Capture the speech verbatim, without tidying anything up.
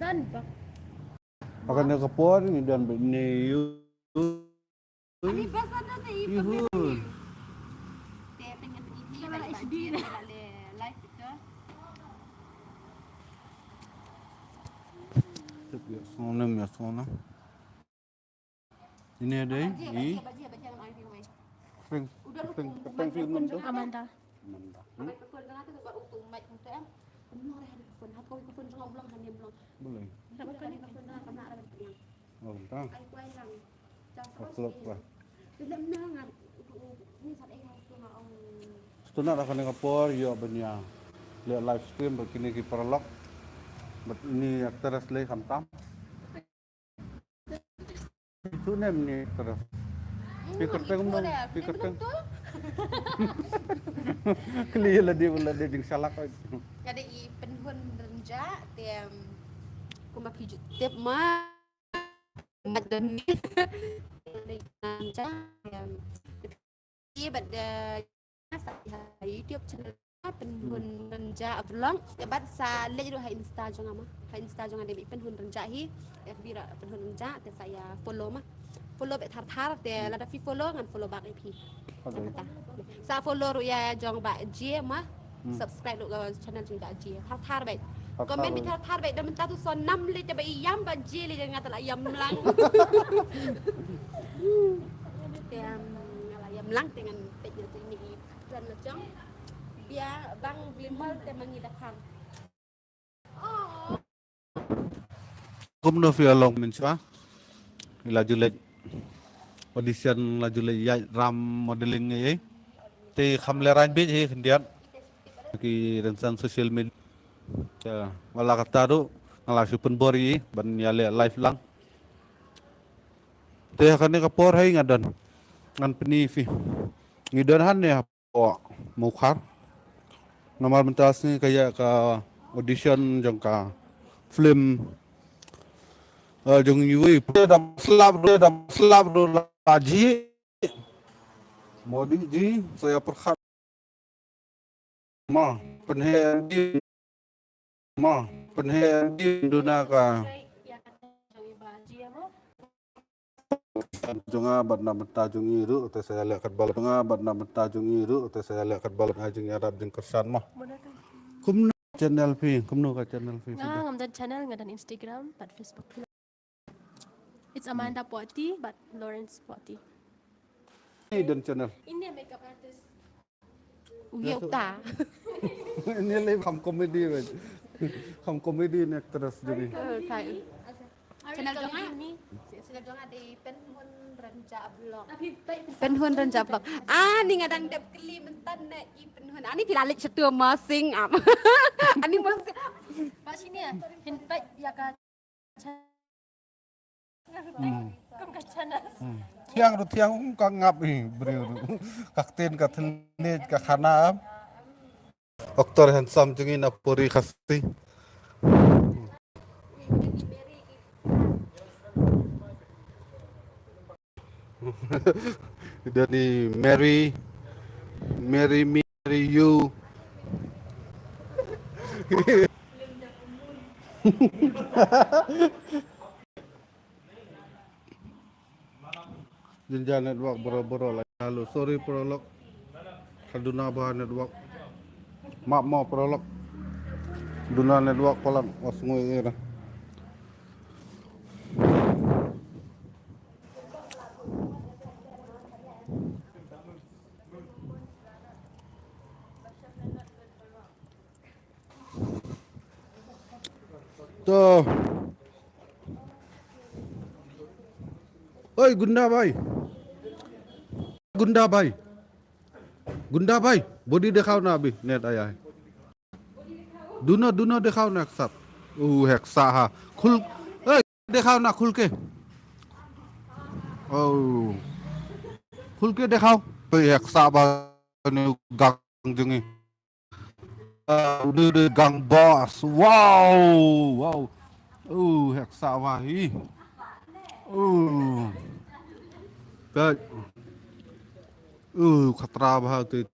An bak. Akan ne ka por ngi don bad ne ïu. Ani bas ada te i Yuhu. Pembe. Te pyngan pyniti ba H D ba le live kita. Tup ya sona ya sona. Ini ada i. Peng peng peng film tu. Amanda. Amanda. Hmm? Boleh. Oh, entah. Upload lah. Stuna da kane ka por ïoh ban ïa leh live stream bad kine ki paralok. Bad ini actress lei khamtam. Sune mne actress. Pi kyrteng kumno? Pi kyrteng. Kli lade lade jingshalak. Ka dei i Pynhun Rynjah te, em, kumba phi ju tip ma. Mat don ni. Rynjah, em, Ki bad, eh, sa ïa YouTube channel Pynhun Rynjah vlog. Ïa bad sa leit ruh ha Insta jong nga ma. Ha Insta jong nga dei Pynhun Rynjah hi. F B ruh Pynhun Rynjah te sa ïa follow ma. Follow bad thar thar te lada phi follow ngan follow back ïa phi. Sa follow ruh ïa jong Bah Jie ma. Subscribe ruh ka channel jong Bah Jie. Thar thar bad. Comment bad thar thar bad da mynta tu son nam le te ba ïam Bah Jie le nga ta la ïam lang. Te, um, nga la ïam lang te ngan peit ïa sini i plan la jong. Bia bang vlimol te mangi da khang. Kumno phi ïa long mynshwa? La ju leit audition, la ju leit ïaid ram modeling ei. Te kham lehrain beit hi khyndiat. Ki rynsan social media. Te wala kata ruh nga la shu pynbor ïa i ban ïaleh live lang. Te ha kane ka por hi nga don. Ngan pyni phi. Ngi don hangne hapoh Mawkhar. Namar mynta sngi ka ïa ka audition jong ka film, eh, jong U A E. Dam slap, dam slap, la ji. Modi ji, saya perkhat. Ma, pynhe di. Ma, pynhe di duna ka. Jong nga bad na bynta jong i ruh te sa ïaleh kat balat. Jong nga bad na bynta jong i ruh te sa ïaleh kat balat. Nga jong ïarap jingkyrshan ma. Kumno channel phi, kumno ka channel phi? Nga ngam don channel, nga don Instagram bad Facebook. It's Amanda Poti bad Lawrence Poti. Ini don channel. Ini makeup artist. Uya uta. Ini le kham comedy weh. Kham comedy ne actress jadi. Channel jong nga. Channel jong nga dei Pynhun Rynjah Vlog. Pynhun Rynjah Vlog. Ah, ni nga dang dep kylli mynta ne i Pynhun. Ani phi la leit sha tu masing am. Ani masing. Ba sini ya. Hin peit ïa ka Hmm. Thiang ruh thiang, um, ka ngap hi briew ruh. Ka ktien ka thylliej ka khana am. Actor handsome jong ngi na puri Khasi. Dani Mary, Mary me, Mary you. Jinja network boro boro la. Hello, sorry paralok. Ka duna ba network. Map mo paralok. Duna network palat, was ngoi era. To. Oi, Gunda bhai. Gunda bhai. Gunda bhai, body dikhao na abhi, net aya hai. Duna, duna dikhao na ek saath. Oh, ek saath ha. Khul, eh, dikhao na khul ke. Oh. Khul ke dikhao. Oi, ek saath ba ne gang jong ngi. Ah, udah, udah gang bas. Wow, wow. Oh, hek sawa hi. Oh. Baik. Oh, khatra bha tu te.